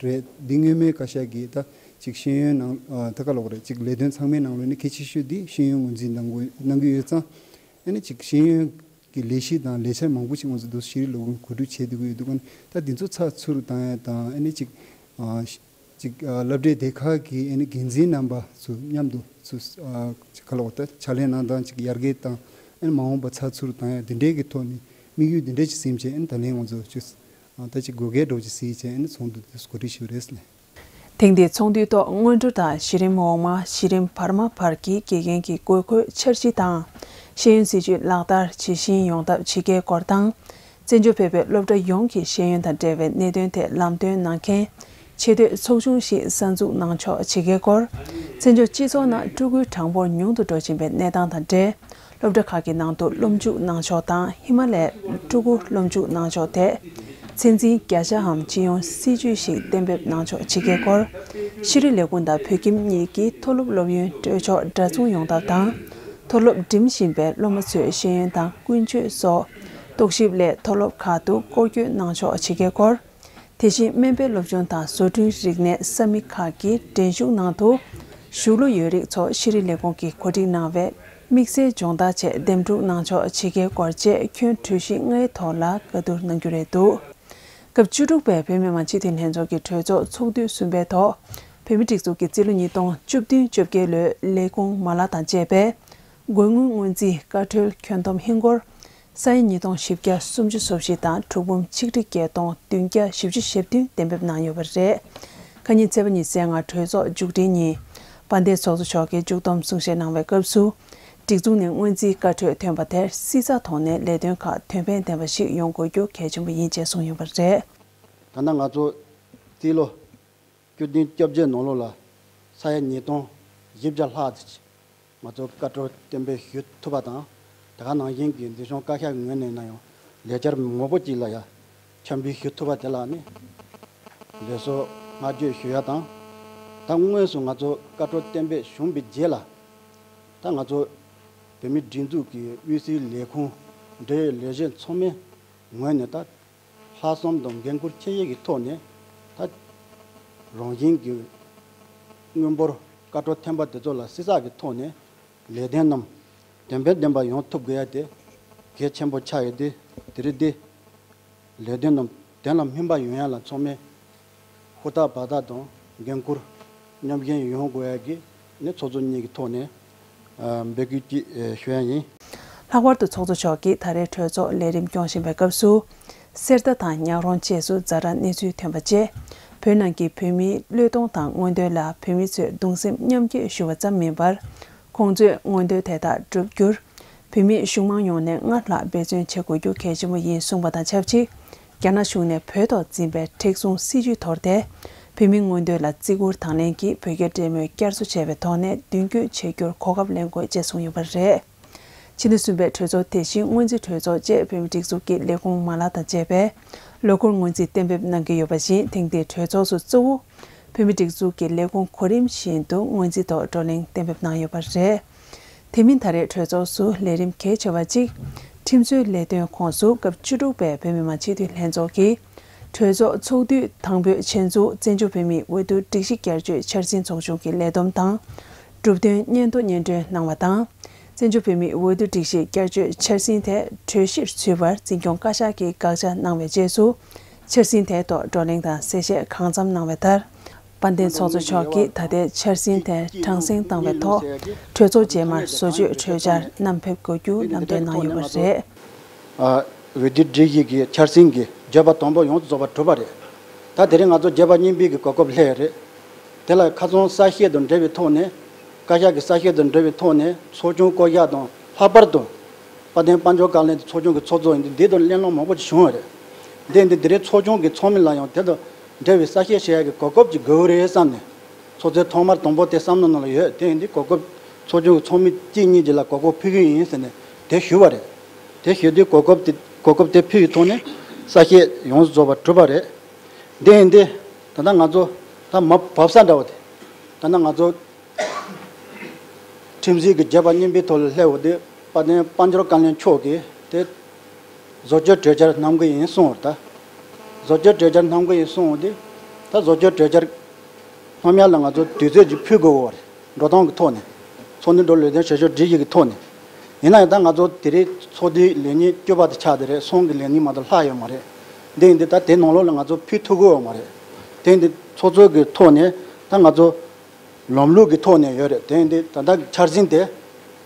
རེད། འདི་སྔོན་མའི་བཀའ་ཤག་གི་ད་ཅིག་ཤེས་ཡོན་ནང་ཨ་ད་ག་ལབ་དགོས་རེད། ཅིག་ལས་དོན་ཚང་མའི་ནང་ལོགས་ནས་གལ་ཆེ་ཤོས་འདི་ཤེས་ཡོན་ངོས་འཛིན་གནང་དགོས་གནང་གི་ཡོད་ཙང་། ཨ་ནི་ཅིག་ཤེས་ཡོན་གྱི་ལས་གཞི་དང་ལས་འཆར་མང་པོ་ཞིག་ང་ཚོ་འདུག་ཤེས་རིག་ལས་ཁུངས་གོ་སྒྲིག་བྱས་བསྡད་ཀྱི་ཡོད་འདུག་ཨ་ནི་ད་འདི་ཚོ་ཚགས་ཚུད་རུ་བཏང་ཡ་དང་། ཨ་ནི་ཅིག་ཨ་ཅིག་ཨ་སློབ་གྲྭའི་སྡེ་ཁག་གི་ཨ་ནི་འགན་འཛིན་རྣམ་པ་ཚོ་མཉམ་དུ་ཚུར་ཨ་ཅིག་ག་ལབ་དགོས་རེད། ད་ཕྱག་ལས་གནང་སྟངས་ཅིག་ཡར་རྒྱས་དང་། ཨ་ནི་མ་འོངས་པ་ཚགས་ཚུད་རུ་བཏང་ཡ་འདི་འདྲའི་གི་ཐོག་ནས་དམིགས་ཡུལ་འདི་འདྲའི་ཅིག་ཟིན་བྱས། ཨ་ནི་ད་ལན་ང་ཚོ་ཅིག་ཨ་ད་ཅིག་དགོས་གལ་འདྲ་བོ་ཅིག་གཟིགས་བྱས། ཨ་ནི་ཚོགས་འདུ་འདི་གོ་སྒྲིག་ཞུས་རེད་ཟེར་ནས། ཐེངས་འདིའི་ཚོགས་འདུའི་ཐོག་སྔོན་འགྲོ་དང་གཞི་རིམ་འོག་མ། གཞི་རིམ་བར་མ་བར་གྱི་དགེ་རྒན་གྱི་དགོས་མཁོའི་འཆར་གཞི་དང་། ཤེས་ཡོན་སྲིད་བྱུས་ལག་བསྟར་ཇི་བཞིན་ཡོང་ཐབས་བྱེད་ཀའི་སྐོར་དང་། བཙན་བྱོལ་བོད་པའི་སློབ་གྲྭ་ཡོངས་ཀྱི་ཤེས་ཡོན་དང་འབྲེལ་བའི་གནད་དོན་ཐད་ལམ་སྟོན་གནང་མཁན་ཆེས་མཐོའི་ཚོགས་ཆུང་ཞིག་གསར་འཛུགས་གནང་ཕྱོགས་བྱེད་ཀའི་སྐོར། བཙན་བྱོལ་སྤྱི་ཚོགས་ནང་ཕྲུ་གུའི་གྲངས་འབོར་ཉུང་དུ་འགྲོ་བཞིན་པའི་གནས་སྟངས་དང་འབྲེལ། སློབ་གྲྭ་ཁག་གི་ནང་དུ་སློབ་འཇུག་གནང་ཕྱོགས་དང་། ཧི་མ་ལའི་ཕྲུ་གུ་སློབ་འཇུག་གནང་ཕྱོགས་ཐད་ཚད་འཛིན་བརྒྱ་ཆའམ་སྤྱི་ཡོངས་སྲིད་ཇུས་ཤིག་གཏན་འབེབས་གནང་ཕྱོགས་བྱེད་ཀའི་སྐོར། ཤེས་རིག་ལས་ཁུངས་དང་བོད་ཁྱིམ་གཉིས་ཀྱིས་མཐོ་སློབ་སློབ་ཡོན་སྤྲོད་ཕྱོགས་འདྲ་མཚུངས་ཡོང་ཐབས་དང་། མཐོ་སློབ་འགྲིམ་བཞིན་པའི་སློབ་མ་ཚོའི་ཤེས་ཡོན་དང་ཀུན་སྤྱོད་སོགས་རྟོག་ཞིབ་སླད་མཐོ་སློབ་ཁག་ཏུ་སྐོར་སྐྱོད་གནང་ཕྱོགས་བྱེད་ཀའི་སྐོར། དེ་བཞིན་སྨན་པའི་སློབ་སྦྱོང་དང་བཟོ་སྐྲུན་རིག་གནས་ས་མིག་ཁག་གི་འགྲན་ཞུགས་ནང་དུ་ཞུགས་བློ་ཡོད་རིགས་ཚོ་ཤེས་རིག་ལས་ཁུངས་ཀྱིས་གོ་སྒྲིག་གནང་བའི་དམིགས་བསལ་སྦྱོང་བརྡར་ཆེད་འདེམས་སྒྲུག་གནང་ཕྱོགས་བྱེད་ཀའི་སྐོར་བཅས་ཁྱོན་གྲོས་གཞི་ལྔའི་ཐོག་ལ་བཀའ་བསྡུར་གནང་རྒྱུ་རེད་འདུག་སྐབས་བཅུ་དྲུག་པའི་བོད་མི་མང་སྤྱི་འཐུས་ལྷན་ཚོགས་ཀྱི་གྲོས་ཚོགས་ཚོགས་དུས་གསུམ་པའི་ཐོག་བོད་མིའི་སྒྲིག་འཛུགས་ཀྱི་རྩིས་ལོ་ཉིས་སྟོང་བཅུ་བདུན་བཅོ་བརྒྱད་ལོའི་ལས་ཁུངས་མ་ལག་དང་བཅས་པའི་དགོས་དངུལ་སྔོན་རྩིས་བཀའ་འཁྲོལ་ཁྱོན་བསྡོམས་ཧིན་སྒོར་ས་ཡ་ཉིས་སྟོང་བཞི་བརྒྱ་སུམ་ཅུ་སོ་བཞི་དང་། འབྲུག་འབུམ་ཆིག་ཁྲི་བརྒྱད་སྟོང་བདུན་བརྒྱ་བཞི་བཅུ་ཞེ་བདུན་གཏན་འབེབས་གནང་ཡོད་པ་རེད། ཁ་ཉིན་ཚེས་པ་ཉི་ཤུ་རྩ་ལྔ་གྲོས་ཚོགས་མཇུག་སྒྲིལ་ཉིན། དཔལ་ལྡན་ཚོགས་གཙོ་མཆོག་གིས་མཇུག་བསྡོམས་གསུང་བཤད་གནང་བའི་སྐབས་སུ། སྒྲིག་འཛུགས་ནས་སྔོན་རྩིས་བཀའ་འཁྲོལ་ཐོན་པ་དེར་སྲིད་ཚགས་ཐོག་ནས་ལས་དོན་ཁག་དོན་ཕན་ལྡན་པ་ཞིག་ཡོང་དགོས་རྒྱུ་གལ་ཆེན་པོ་ཡིན་ཅེས་གསུངས་ཡོད་པ་རེད། ད་ལྟ་ང་ཚོ་རྩིས་ལོ་བཅུ་བདུན་བཅོ་བརྒྱད་ནང་ལོགས་ལ་ས་ཡ་ཉིས་སྟོང་བཞི་བརྒྱ་ལྷག་ཙམ་ང་ཚོ་བཀའ་འཁྲོལ་གཏན་འབེབས་ཞུ་ཐུབ་པ་དང་། དེ་ག་ནང་བཞིན་གྱི་འཛིན་སྐྱོང་བཀའ་ཤག་ངོས་ནས་ན་ཡང་ལས་འཆར་མང་པོ་ཅིག་ལ་ཡ་འཆར་འབུལ་ཞུ་ཐུབ་པ་དེ་ལ་ནི་ལེགས་སོ་བསྔགས་བརྗོད་ཞུ་ཡ་དང་། ད་དངོས་སུ་ང་ཚོ་བཀའ་འཁྲོལ་གཏན་འབེབས་བྱུང་བའི་རྗེས་ལ། ད་ང་ཚོ་བོད་མིའི་སྒྲིག་འཛུགས་ཀྱི་དབུས་སའི་ལས་ཁུངས་འབྲེལ་ཡོད་ལས་བྱེད་ཚང་མའི་ངོས་ནས་ད་ལྷག་བསམ་དང་འགན་ཁུར་ཆེ་བའི་གི་ཐོག་ནས་ད་རང་བཞིན་གྱི་དངུལ་འབོར་བཀའ་འཁྲོལ་ཐོན་པ་དེ་ཚོ་ལ་སྲིད་ཚགས་ཀྱི་ཐོག་ནས་ལས་དོན་རྣམས་དོན་ཕན་ལྡན་པ་ཡོང་ཐུབ་དགོས་ཡ་དེ་གལ་ཆེན་པོ་ཆགས་ཡོད་དེ། དེ་རིང་འདི་ལས་དོན་རྣམས་དོན་ལ་སྨིན་པ་ཡོང་ཡ་ལ་ཚང་མས་ཧུར་ཐག་བར་ཐག་དང་འགན་ཁུར་མཉམ་བཞེས་ཡོང་དགོས་ཡ་གི་ནི་ཚོགས་གཙོ་གཉིས་ཀྱི་ཐོག་ནས་འབོད་སྐུལ་ཅིག་ཞུ་ཡ་ཡིན། ལྷག་པར་དུ་ཚོགས་གཙོ་མཆོག་གིས་ད་རེས་གྲོས་ཚོགས་ལས་རིམ་སྐྱོང་བཞིན་པའི་སྐབས་སུ། གསེར་རྟ་དང་ཉག་རོང་བཅས་སུ་ཛ་དྲག་གནས་ཚུལ་ཐོན་པ་བཅས། བོད་ནང་གི་བོད་མིའི་བློས་གཏོང་དང་མངོན་འདོད་ལ་བོད་མི་ཚོས་གདུང་སེམས་མཉམ་སྐྱེད་ཞུ་བ་ཙམ་མིན་པར། ཁོང་ཚོས་མངོན་འདོད་དེ་དག་བསྒྲུབ་རྒྱུར། བོད་མིའི་གཞུང་མང་ཡོངས་ནས་སྔར་ལྷག་འབད་བརྩོན་བྱེད་དགོས་རྒྱུ་གལ་ཆེན་པོ་ཡིན་གསུངས་པ་དང་ཆབས་ཅིག་རྒྱ་ནག་གཞུང་ནས་བོད་ཐོག་འཛིན་པའི་མཁྲེགས་བཟུང་སྲིད་བྱུས་དོར་ཏེ། བོད་མིའི་མངོན་འདོད་ལ་བརྩི་བཀུར་དང་ལེན་གྱིས་བོད་རྒྱ་འབྲེལ་མོལ་བསྐྱར་གསོ་བྱས་པའི་ཐོག་ནས་མདུན་སྐྱོད་བྱེད་རྒྱུར་གོ་སྐབས་ལེན་དགོས་ཅེས་གསུངས་ཡོད་པ་རེད། ཕྱི་ཟླ་གསུམ་པའི་གྲོས་ཚོགས་དེ་བཞིན་སྔོན་རྩིས་གྲོས་ཚོགས་བཅས་བོད་མིའི་སྒྲིག་འཛུགས་ཀྱི་ལས་ཁུངས་མ་ལག་དང་བཅས་པའི་ལོ་འཁོར་སྔོན་རྩིས་གཏན་འབེབས་གནང་གི་ཡོད་པ་བཞིན། ཐེངས་འདིའི་གྲོས་ཚོགས་སུ་གཙོ་བོ་བོད་མིའི་སྒྲིག་འཛུགས་ཀྱི་ལས་ཁུངས་གོ་རིམ་བཞིན་དུ་སྔོན་རྩིས་ཐོག་བགྲོ་གླེང་གཏན་འབེབས་གནང་ཡོད་པ་རེད། དེ་མིན་ད་རེས་གྲོས་ཚོགས་སུ་ལས་རིམ་གལ་ཆེ་བ་གཅིག་ཁྲིམས་བཟོའི་ལས་དོན་ཁོངས་སུ་སྐབས་བཅུ་དྲུག་པའི་བོད་མི་མང་སྤྱི་འཐུས་ལྷན་ཚོགས་ཀྱི་གྲོས་ཚོགས་ཚོགས་དུས་དང་པོའི་ཆེད་འཛུགས་བཙན་བྱོལ་བོད་མིའི་འོས་བསྡུ་སྒྲིག་གཞི་བསྐྱར་བཅོས་འཆར་ཟིན་ཚོགས་ཆུང་གི་ལས་བསྡོམས་དང་། གྲུབ་དོན་སྙན་ཐོ་སྙན་སྒྲོན་གནང་བ་དང་། བཙན་བྱོལ་བོད་མིའི་འོས་བསྡུ་སྒྲིག་གཞི་བསྐྱར་བཅོས་འཆར་ཟིན་དེ་གྲོས་གཞིར་ཚུད་པར་འཛིན་སྐྱོང་བཀའ་ཤག་གིས་དགག་བྱ་གནང་བའི་རྗེས་སུ། འཆར་ཟིན་དེའི་ཐོག་བགྲོ་གླེང་དང་གསལ་བཤད་གང་འཚམ་གནང་བའི་མཐར། དཔལ་ལྡན་ཚོགས་གཙོ་མཆོག་གིས་ད་ལྟའི་འཆར་ཟིན་དེ་གྲངས་སེང་བཏང་བའི་ཐོག་གྲོས་ཚོགས་རྗེས་མར་བཟོ་བཅོས་གྲོས་འཆར་བསྣམས་ཕེབས་དགོས་རྒྱུ་ལམ་སྟོན་གནང་ཡོད་པ་རེད། ཨ། འོས་བསྡུ་སྒྲིག་གཞི་གི་འཆར་ཟིན་གྱི་བརྗོད་པ་དང་པོ་ཡོངས་སུ་རྫོགས་པ་གྲུབ་པ་རེད། ད་དེ་རིང་ང་ཚོ་བརྗོད་པ་གཉིས་པའི་གི་གོ་སྐབས་སླེབས་ཡོད་རེད། དེ་ལ་ཁ་སང་གསལ་བཤད་དང་འབྲེལ་བའི་ཐོག་ནས་ བཀའ་ཤག་གི་གསལ་བཤད་དང་འབྲེལ་བའི་ཐོག་ནས་ཚོགས་ཆུང་བསྐོ་གཞག་དང་། ལྷག་པར་དུ་དཔལ་ལྡན་དཔལ་འབྱོར་བཀའ་བློན་དེ་ཚོགས་ཆུང་གི་ཚོགས་གཙོ་ཡིན་དུས། འདི་དང་གླེང་སློང་མང་པོ་ཞིག་བྱུང་བ་རེད། འདི་འདི་འདི་རིང་ཚོགས་ཆུང་གི་ཚོགས་མི་ལ་ཡང་དེ་དང་འབྲེལ་བའི་གསལ་བཤད་བྱེད་ཡག་གི་གོ་སྐབས་ཅིག་དགོས་ཀྱི་རེད་བསམ་ནས། ཚོགས་གཙོའི་ཐོག་མར་དང་པོ་དེ་བསམ་བློ་ནང་ལ་ཡོད། དེ་ཡིན་དུས་གོ་སྐབས་ཚོགས་ཆུང་གི་ཚོགས་མི་གཅིག་གཉིས་ཅིག་ལ་གོ་སྐབས་ཕུལ་གྱི་ཡིན་ཟེར་ནས་དེ་ཞུས་པ་རེད། དེ་ཞུས་དུས་གོ་སྐབས་དེ་གོ་སྐབས་དེ་ཕུལ་བའི་ཐོག་ནས་གསལ་བཤད་ཡོངས་སུ་རྫོགས་པ་གྲུབ་པ་རེད། འདི་ཡིན་དུས་ད་ལྟ་ང་ཚོ་ད་མ་བབས་ས་འདྲ་བོ་དེ། ད་ལྟ་ང་ཚོ་ཁྲིམས་སྲིད་ཀྱི་བརྗོད་པ་གཉིས་པའི་ཐོག་ལ་སླེབས་པ་དེ། དཔལ་ལྡན་དཔལ་འབྱོར་བཀའ་བློན་མཆོག་གིས་དེ་བཟོ་བཅོས་གྲོས་འཆར་གནང་གི་ཡིན་གསུངས་པ་རེད། ད་བཟོ་བཅོས་གྲོས་འཆར་གནང་གི་ཡིན་གསུངས་པ་དེ། ད་བཟོ་བཅོས་གྲོས་འཆར་སློབ་གཉེར་ལ་ང་ཚོ་དུས་ཚོད་ཅིག་ཕུལ་དགོས་པ་རེད། འགྲོ་སྟངས་ཀྱི་ཐོག་ནས། ཚོགས་འདུ་འགྲོ་ལས་དོན་བྱ་ཕྱོགས་སྒྲིག་གཞི་གི་ཐོག་ནས། ཡིན་ན་ཡང་ད་ང་ཚོ་དེ་རིང་ཚོགས་འདུའི་ལས་ཉིན་བཅུ་པ་དེ་ཆགས་བསྡད་རེད། གསུམ་གྱི་ལས་ཉིན་མ་གཏོགས་ལྷག་ཡོད་མ་རེད། འདི་ཡིན་དུས་ད་དེ་ནང་ལོགས་ལ་ང་ཚོ་ཕུལ་ཐུབ་ཀྱི་ཡོད་མ་རེད། དེ་ཡིན་དུས་ཚོགས་གཙོ་གི་ཐོག་ནས་ད་ང་ཚོ་ལམ་ལུགས་ཀྱི་ཐོག་ནས་ཡོད་རེད། དེ་ཡིན་དུས་ད་ལྟ་འཆར་ཟིན་དེ་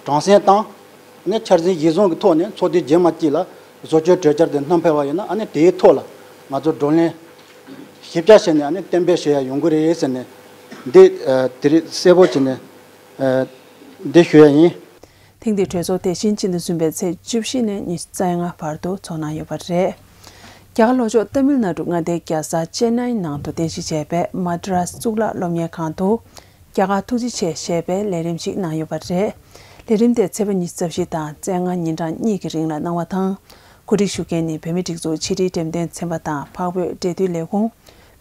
གྲངས་གསལ་བཏང་། ཨ་ནི་འཆར་ཟིན་གཞིར་བཟུང་གི་ཐོག་ནས་ཚོགས་དུས་རྗེས་མ་གཅིག་ལ་བཟོ་བཅོས་གྲོས་འཆར་དེ་བསྣམས་ཕེབས་པ་ཡིན་ན། ཨ་ནི་དེའི་ཐོག་ལ་ང་ཚོ་བགྲོ་གླེང་ཞིབ་ཆ་བྱས་ནས། ཨ་ནི་གཏན་འབེབས་བྱེད་ཡ་ཡོང་གི་རེད་ཟེར་ནས། འདི་ཨ་དེ་རིང་གསལ་པོ་བྱས་ནས་ཨ་འདི་ཞུ་ཡ་ཡིན། ཐེངས་འདིའི་གྲོས་ཚོགས་དེ་བཞིན་སྤྱི་ཟླ་གསུམ་པའི་ཚེས་བཅུ་བཞི་ནས་ཉི་ཤུ་རྩ་ལྔ་བར་དུ་ཚོགས་གནང་ཡོད་པ་རེད། རྒྱ་གར་ལྷོ་ཕྱོགས་ཏ་མིལ་ནཱ་ཌུ་མངའ་སྡེའི་རྒྱལ་ས་ཅེན་ནའི་ནང་དུ་རྟེན་གཞི་བྱས་པའི་མ་ཌི་རཱས་གཙུག་ལག་སློབ་གཉེར་ཁང་དུ། རྒྱ་གར་ཐུགས་རྗེ་ཆེ་ཞེས་པའི་ལས་རིམ་ཞིག་གནང་ཡོད་པ་རེད། ལས་རིམ་དེ་ཚེས་པ་ཉི་ཤུ་རྩ་བཞི་དང་རྩ་ལྔ་ཉིན་གྲངས་གཉིས་ཀྱི་རིང་ལ་གནང་བ་དང་། གོ་སྒྲིག་ཞུ་མཁན་ནི་བོད་མིའི་སྒྲིག་འཛུགས་ཕྱི་དྲིལ་འགྲེམས་སྟོན་ཚན་པ་དང་། འཕགས་བོད་འབྲེལ་མཐུད་ལས་ཁུངས།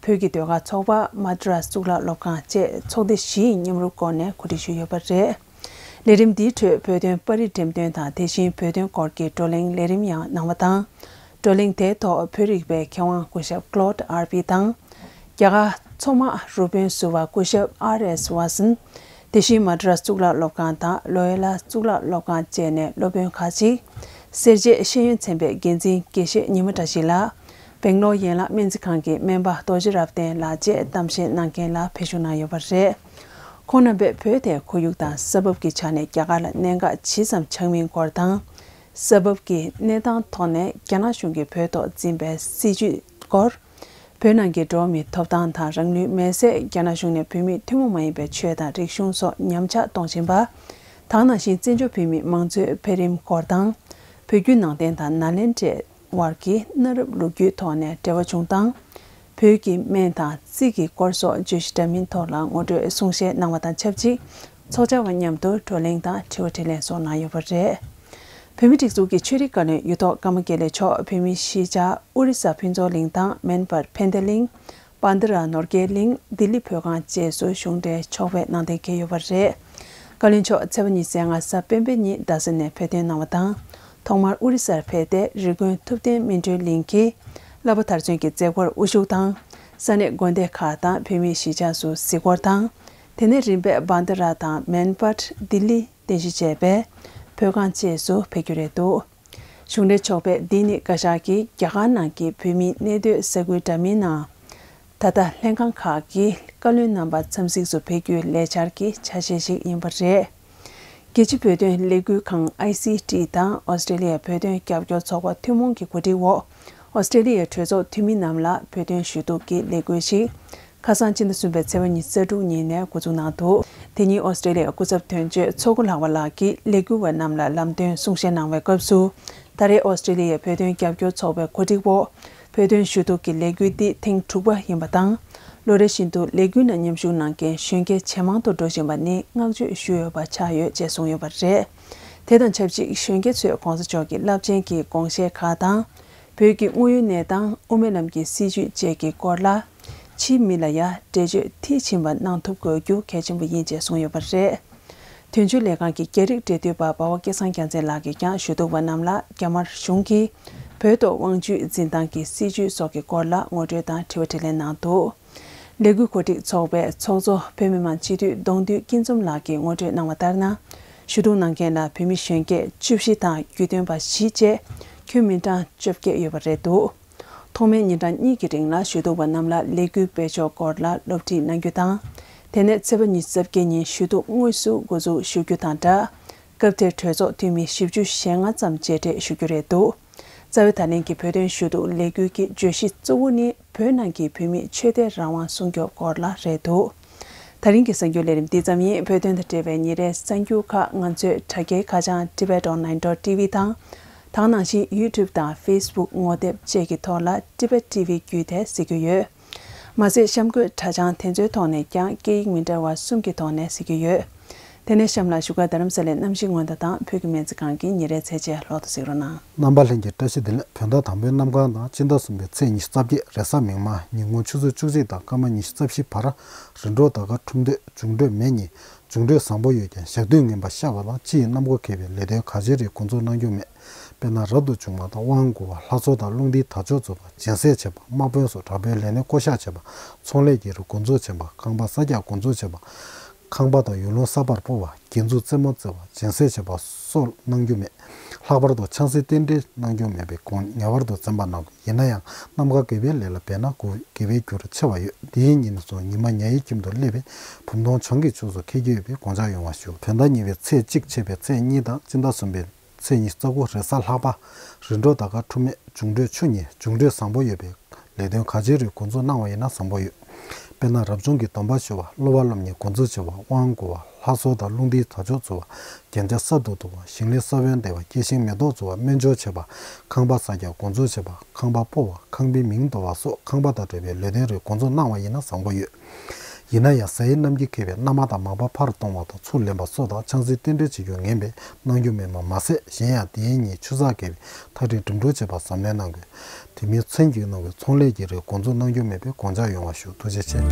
བོད་ཀྱི་ཟློས་གར་ཚོགས་པ། མ་ཌི་རཱས་གཙུག་ལག་སློབ་ཁང་བཅས་ཚོགས་སྡེ་བཞི་ཡིས་མཉམ་རུབ་སྒོ་ནས་གོ་སྒྲིག་ཞུས་ཡོད་པ་རེད། ལས་རིམ་འདིའི་ཁྲོད་བོད་དོན་པར་རིས་འགྲེམས་སྟོན་དང་། དེ་བཞིན་བོད་དོན་སྐོར་གྱི་བགྲོ་གླེང་ལས་རིམ་ཡང་གནང་བ་དང་། བགྲོ་གླེང་དེའི་ཐོག་བོད་རིག་པའི་མཁས་དབང་སྐུ་ཞབས་ཀློད་ཨར་པི་དང་། རྒྱ་གར་མཚོ་དམག་རུ་དཔོན་ཟུར་པ་སྐུ་ཞབས་ཨར་ཨེས་ཝ་སན། དེ་བཞིན་མ་ཌི་རཱས་གཙུག་ལག་སློབ་ཁང་དང་ལོ་ཡོ་ལ་གཙུག་ལག་སློབ་ཁང་བཅས་ནས་སློབ་དཔོན་ཁག་ཅིག་སེར་བྱེས་ཤེས་ཡོན་ཚན་པའི་འགན་འཛིན་དགེ་བཤེས་ཉི་མ་བཀྲ་ཤིས་ལགས། སྦེང་ལོར་ཡན་ལག་སྨན་རྩིས་ཁང་གི་སྨན་པ་རྡོ་རྗེ་རབ་བརྟན་ལགས་བཅས་གཏམ་བཤད་གནང་མཁན་ལ་ཕེབས་ཞུགས་གནང་ཡོད་པ་རེད། ཁོང་རྣམ་པས་བོད་དེ་ཁོར་ཡུག་དང་ས་བབ་ཀྱི་ཆ་ནས་རྒྱ་གར་ལ་གནད་འགག་ཇི་ཙམ་ཆགས་མིན་སྐོར་དང་། ས་བབ་ཀྱི་གནས་སྟངས་ཐོག་ནས་རྒྱ་ནག་གཞུང་གིས་བོད་ཐོག་འཛིན་པའི་སྲིད་བྱུས་སྐོར། བོད་ནང་གི་འགྲོ་བ་མིའི་ཐོབ་ཐང་དང་རང་ལུས་མེར་སྲེག། རྒྱ་ནག་གཞུང་ནས་བོད་མིའི་ཐུན་མོང་མ་ཡིན་པའི་ཆོས་དང་རིག་གཞུང་སོགས་ཉམས་ཆག་གཏོང་བཞིན་པ། ད་ག་ནང་བཞིན་བཙན་བྱོལ་བོད་མིའི་མང་གཙོའི་འཕེལ་རིམ་སྐོར་དང་། བོད་བརྒྱུད་ནང་བསྟན་དང་ནཱ་ལེནྡྲའི་དབར་གྱི་གནའ་རབས་ལོ་རྒྱུས་ཐོག་ནས་འབྲེལ་བ་བྱུང་སྟངས། བོད་ཀྱི་སྨན་དང་རྩིས་ཀྱི་སྐོར་སོགས་བརྗོད་གཞི་འདྲ་མིན་ཐོག་ལ་ངོ་སྤྲོད་གསུང་བཤད་གནང་བ་དང་ཆབས་ཅིག་ཚོགས་བཅར་བ་མཉམ་དུ་བགྲོ་གླེང་དང་དྲི་བ་དྲིས་ལན་སོགས་གནང་ཡོད་པ་རེད། བོད་མིའི་སྒྲིག་འཛུགས་ཀྱི་ཆོས་རིག་བཀའ་བློན་གཡུ་ཐོག་ཀརྨ་དགེ་ལེགས་མཆོག་བོད་མིའི་གཞིས་ཆགས་ཨོ་རི་ས་ཕུན་ཚོགས་གླིང་དང་། མན་སྦར་ཕན་བདེ་གླིང་། བྷན་དྷ་ར་ནོར་རྒྱས་གླིང་། ལྡི་ལི་བོད་ཁང་བཅས་སུ་གཞུང་འབྲེལ་ཕྱོགས་ཕེབས་གནང་གཏན་འཁེལ་ཡོད་པ་རེད། བཀའ་བློན་མཆོག་ཚེས་པ་ཉི་ཤུ་རྩ་ལྔ་གཟའ་སྤེན་པའི་ཉིན་རྡ་ས་ནས་བོད་ཐོན་གནང་བ་དང་། ཐོག་མར་ཨོ་རི་སར་ཕེབས་ཏེ་རི་ཀོན་ཐུབ་བསྟན་སྨིན་གྲོལ་གླིང་གི་བསླབ་པ་མཐར་སོན་གྱི་མཛད་སྒོར་དབུ་བཞུགས་དང་། ས་གནས་དགོན་སྡེ་ཁག་དང་བོད་མིའི་གཞིས་ཆགས་སུ་གཟིགས་སྐོར་དང་། དེ་ནས་རིམ་པས་བྷན་དྷ་ར་དང་མན་སྦར། ལྡི་ལི། རྟེན་གཞི་བྱས་པའི་བོད་ཁང་བཅས་སུ་ཕེབས་རྒྱུ་རེད་འདུག་གཞུང་འབྲེལ་ཕྱོགས་ཕེབས་འདི་ནི་བཀའ་ཤག་གིས་རྒྱ་གར་ནང་གི་བོད་མིའི་གནས་སྡོད་ས་ཁུལ་འདྲ་མིན་ནང་ད་ལྟ་ལྷན་ཁང་ཁག་གི་བཀའ་བློན་རྣམ་པ་འཚམས་གཟིགས་སུ་ཕེབས་རྒྱུའི་ལས་འཆར་གྱི་ཆ་ཤས་ཤིག་ཡིན་པ་རེད། རྒྱལ་སྤྱིའི་བོད་དོན་ལས་འགུལ་ཁང་ཨའི་སི་ཊི་དང་ཨོ་སི་ཀྲེ་ལི་ཡའི་བོད་དོན་རྒྱབ་སྐྱོར་ཚོགས་པ་ཐུན་མོང་གི་གོ་སྒྲིག་འོག་ཨོ་སི་ཀྲེ་ལི་ཡའི་གྲོས་ཚོགས་འཐུས་མི་རྣམས་ལ་བོད་དོན་ཞུ་གཏུག་གི་ལས་འགུལ་ཞིག་ཁ་སང་སྤྱི་ཟླ་གསུམ་པའི་ཚེས་པ་ཉི་ཤུ་རྩ་དྲུག་ཉིན་ནས་འགོ་འཛུགས་གནང་འདུག་དེ་ཉིན་ཨོ་སི་ཀྲེ་ལི་ཡའི་སྐུ་ཚབ་དོན་གཅོད་མཚོ་སྒོ་ལྷག་པ་ལགས་ཀྱིས་ལས་འགུལ་བ་རྣམས་ལ་ལམ་སྟོན་གསུང་བཤད་གནང་བའི་སྐབས་སུ། ད་རེས་ཨོ་སི་ཀྲེ་ལི་ཡའི་བོད་དོན་རྒྱབ་སྐྱོར་ཚོགས་པའི་གོ་སྒྲིག་འོག་བོད་དོན་ཞུ་གཏུག་གི་ལས་འགུལ་འདི་ཐེངས་དྲུག་པ་ཡིན་པ་དང་། ལོ་རེ་བཞིན་དུ་ལས་འགུལ་ནང་མཉམ་ཞུགས་གནང་མཁན་གཞོན་སྐྱེས་ཇེ་མང་དུ་འགྲོ་བཞིན་པ་ནི་བསྔགས་བརྗོད་ཞུ་འོས་པ་ཆགས་ཡོད་ཅེས་གསུངས་ཡོད་པ་རེད། དེ་དང་ཆབས་ཅིག་གཞོན་སྐྱེས་ཚོས་གོང་ས་མཆོག་གི་རླབས་ཆེན་གྱི་དགོངས་བཞེད་ཁག་དང་། བོད་ཀྱི་དངོས་ཡོད་གནས་སྟངས། དབུ་མའི་ལམ་གྱི་སྲིད་བྱུས་བཅས་ཀྱི་སྐོར་ལ། ཕྱིའི་མི་ལ་ཡང་འགྲེལ་བརྗོད་མཐིལ་ཕྱིན་པ་གནང་ཐུབ་དགོས་རྒྱུ་གལ་ཆེན་པོ་ཡིན་ཅེས་གསུངས་ཡོད་པ་རེད། དོན་གཅོད་ལས་ཁང་གི་རྒྱ་རིགས་འབྲེལ་མཐུད་པ་འབའ་བ་སྐལ་བཟང་རྒྱལ་མཚན་ལགས་ཀྱིས་ཀྱང་ཞུ་གཏུག་པ་རྣམས་ལ་རྒྱ་དམར་གཞུང་གིས་བོད་ཐོག་དབང་སྒྱུར་འཛིན་སྟངས་ཀྱི་སྲིད་བྱུས་སོགས་ཀྱི་སྐོར་ལ་ངོ་སྤྲོད་དང་དྲི་བ་དྲིས་ལན་གནང་འདུག་ལས་འགུལ་གོ་སྒྲིག་ཚོགས་པའི་ཚོགས་གཙོ་བོད་མི་མང་སྤྱི་འཐུས་གདོང་འདུས་སྐྱིད་འཛོམས་ལགས་ཀྱིས་ངོ་སྤྲོད་གནང་བ་ལྟར་ན། ཞུ་གཏུག་གནང་མཁན་ལ་བོད་མི་གཞོན་སྐྱེས་བཅུ་བཞི་དང་རྒྱུས་སྟོན་པ་བཞི་བཅས་ཁྱོན་མི་གྲངས་བཅོ་བརྒྱད་ཡོད་པ་རེད་འདུག་ཐོག་མའི་ཉིན་གྲངས་གཉིས་ཀྱི་རིང་ལ་ཞུ་གཏུག་པ་རྣམས་ལ་ལས་འགུལ་སྤེལ་ཕྱོགས་སྐོར་ལ་སློབ་ཁྲིད་གནང་རྒྱུ་དང་། དེ་ནས་ཚེས་པ་ཉི་ཤུ་རྩ་བརྒྱད་ཉིན་ཞུ་གཏུག་དངོས་སུ་འགོ་འཛུགས་ཞུ་རྒྱུ་དང་སྦྲགས། སྐབས་དེར་གྲོས་ཚོགས་འཐུས་མི་བཞི་བཅུ་ཞེ་ལྔ་ཙམ་མཇལ་འཕྲད་ཞུ་རྒྱུ་རེད་འདུག་རྩ་བའི་ད་ལན་གྱི་བོད་དོན་ཞུ་གཏུག་ལས་འགུལ་གྱི་བརྗོད་གཞི་གཙོ་བོ་ནི་བོད་ནང་གི་བོད་མིའི་ཆོས་དད་རང་དབང་སྲུང་སྐྱོབ་སྐོར་ལ་རེད་འདུག་ད་ ད་རིང་གི་གསར་འགྱུར་ལས་རིམ་འདི་ཙམ་ཡིན། བོད་དོན་དང་འབྲེལ་བའི་ཉིན་རེའི་གསར་འགྱུར་ཁག་ང་ཚོའི་དྲ་རྒྱའི་ཁ་བྱང་Tibet Online dot T V དང་། ད་ག་ནང་བཞིན་YouTube དང་Facebook ངོ་དེབ་བཅས་ཀྱི་ཐོག་ལ་Tibet T V བརྒྱུད་དེ་གཟིགས་རྒྱུ་ཡོད། མ་ཟད་གཤམ་འཁོད་དྲ་བྱང་དེ་ཚོའི་ཐོག་ནས་ཀྱང་སྐད་ཡིག་མི་འདྲ་བ་གསུམ་གྱི་ཐོག་ནས་གཟིགས་རྒྱུ་ཡོད། དེ་ནས་གཤམ་ལ་བཞུགས་སྒར་རྡ་རམ་ས་ལའི་གནམ་གཤིས་སྔོན་བརྡ་དང་བོད་ཀྱི་སྨན་རྩིས་ཁང་གི་ཉིན་རེའི་ཚད་ཆེན་ལོག་ཏུ་གཟིགས་རོགས་གནང་། རྣམ་པ་ལྷན་རྒྱས་བཀྲ་ཤིས་བདེ་ལེགས། བོད་ཟླ་དང་པོའི་གནམ་གང་དང་སྤྱི་ཟླ་གསུམ་པའི་ཚེས་ཉི་ཤུ་རྩ་བརྒྱད་རེས་གཟའ་མིག་དམར་ཉིན་གུང་ཆུ་ཚོད་བཅུ་གཅིག་དང་སྐར་མ་ཉི་ཤུ་རྩ་བཞི་བར། རིམ་གྲོ་དར་དཀར་འཁྲུངས་སྟོད་འབྱུང་འཕྲོད་མེད་གཉིས། འབྱུང་འཕྲོད་བཟང་པོ་ཡོད་ཀྱང་ཞག་དུས་ངན་པ་ཤར་བ་དང་སྤྱི་ཡི་གནམ་སྒོ་ཁེབས་པའི་ལས་དོན་ག་ཅི་རིགས་འགོ་འཛུགས་གནང་རྒྱུ་མེད། དཔེར་ན་རབ་ཏུ་བྱུང་བ་དང་དབང་བསྐུར་བ། ལྷ་གསོལ་དང་རླུང་རྟའི་དར་ལྕོག་འཛུགས་པ། སྦྱིན་སྲེག་བྱེད་པ། དམག་དཔོན་སོགས་དྲག་པོའི་ལས་སྣེ་བསྐོ་གཞག་བྱེད་པ། ཚོང་ལས་ཀྱི་རིགས་འགོ་འཛུགས་བྱེད་པ། ཁང་པ་གསར་རྒྱག་འགོ་འཛུགས་བྱེད་པ། ཁང་པ་དང་ཡུལ་ལུང་གསར་པར་སྤོ་བ། སྒྱེ་འཛུགས་རྩེད་མོ་རྩེ་བ། སྦྱིན་སྲེག་བྱེད་པ་སོགས་གནང་རྒྱུ་མེད། ལྷག་པར་དུ་ཆང་སྲིད་རྟེན་འབྲེལ་གནང་རྒྱུ་མེད་པས་དགོངས་ངེས་པར་དུ་འཛེམ་པ་གནང་དགོས། ཡིན་ན་ཡང་གནམ་གང་དགེ་བའི་ལས་ལ་འབད་ན་དགེ་བའི་རྒྱུར་ཆེ་བ་ཡོད། འདིའི་ཉིན་སོགས་ཉི་མ་ཉ་ཡི་ཁྱིམ་དུ་སླེབས་པས་བུམ་སྟོང་བྱང་གི་ཕྱོགས་སུ་འཁེལ་གྱི་ཡོད་པས་དགོངས་འཇགས་ཡོང་བ་ཞུ། བོད་ཟླ་གཉིས་པའི་ཚེས་གཅིག་ཆད་པའི་ཚེས་གཉིས་དང་སྤྱི་ཟླ་གསུམ་པའི་ཚེས་ཉི་ཤུ་རྩ་དགུ་རེས་གཟའ་ལྷག་པ། རིམ་གྲོ་དར་དཀར་འཁྲུངས་མེད་འབྱུང་འཕྲོད་ཆུ་གཉིས། འབྱུང་འཕྲོད་བཟང་པོ་ཡོད་པས་ལས་དོན་ག་ཅི་རིགས་འགོ་འཛུགས་གནང་བ་ཡིན་ན་བཟང་པོ་ཡོད། དཔེར་ན་རབ་བྱུང་གི་སྡོམ་པ་ཞུ་བ། སློབ་པ་སློབ་གཉེར་འགོ་འཛུགས་བྱེད་པ། དབང་བསྐུར་བ། ལྷ་གསོལ་དང་རླུང་རྟའི་དར་ལྕོག་འཛུགས་པ། རྒྱན་ཆ་གསར་དུ་བཏུ་བ། ཞིང་ལས་ས་བོན་འདེབས་པ། སྐྱེ་ཤིང་མེ་ཏོག་འཛུགས་པ། སྨན་སྦྱོར་བྱེད་པ། ཁང་པ་གསར་རྒྱག་འགོ་འཛུགས་བྱེད་པ། ཁང་པ་སྤོ་བ། ཁང་པའི་མིང་འདོར་བ་སོགས་ཁང་པ་དང་འབྲེལ་བའི་ལས་དོན་རིགས་འགོ་འཛུགས་གནང་བ་ཡིན་ན་བཟང་པོ་ཡོད། ཡིན་ན་ཡང་གཟའ་ཡི་གནམ་གྱིས་ཁེབས་པས་མནའ་མ་དང་མ་པ་ཕར་གཏོང་བ་དང་ཚུར་ལེན་པ་སོགས་དང་ཆང་སྲིད་རྟེན་འབྲེལ་བྱེད་རྒྱུ་ངན་པས་གནང་རྒྱུ་མེད་པ་མ་ཟད། གཞན་ཡང་དེའི་ཉིན་ཆུ་ཚགས་བརྒལ་བས་ཐག་རིང་འགྲིམ་འགྲུལ་བྱེད་པར་གཟབ་ནན་གནང་དགོས། དེ་མིན་མཚོན་གྱིས་གནང་བའི་ཚོང་ལས་ཀྱི་རིགས་འགོ་འཛུགས་གནང་རྒྱུ་མེད་པས་དགོངས་འཇགས་ཡོང་བ་ཞུ། ཐུགས་རྗེ་ཆེ།